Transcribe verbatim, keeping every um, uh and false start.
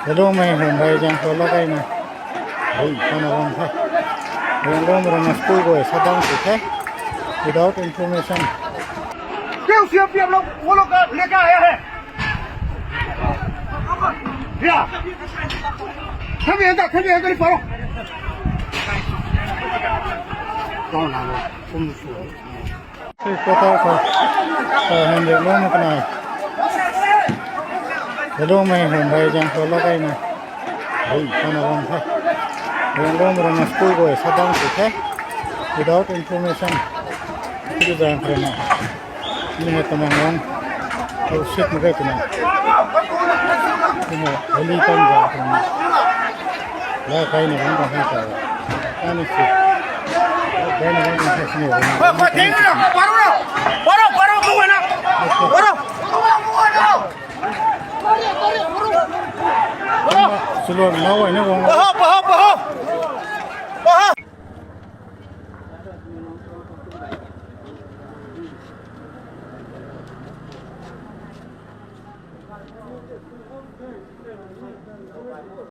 Hello, मैं हूं भाई, जहां खोला का ही मैं। भाई, खाना बम था। रेंगों में रंगस कोई कोई सदाम से थे। Without information। क्यों सीआरपीएफ लोग, वो लोग का लेके आया है? क्या? हम ये अंदर, हम ये अंदर ही पढ़ो। कौन आ गया? तुम सुनो। Kota ko, eh, hende lo mo kana. Hello, मैं हूं भाई, जहां खोला का ही मैं। भाई, खाना बम था। रेंगों में रंगस कोई कोई सदाम से थे। Without information। Itu jangan kena. Ini hai teman-teman. Oh shit, muka kena. Ini heli kan jangan kena. Lah, kain ni kan tak ada. Kan ni shit. Kain ni kan tak ada. Bawa, bawa, tengok dah. Baru dah. Baru, baru, bawa nak. Baru. Baru. Sulu, nawa ini, bang. Baha, baha, baha. Baha.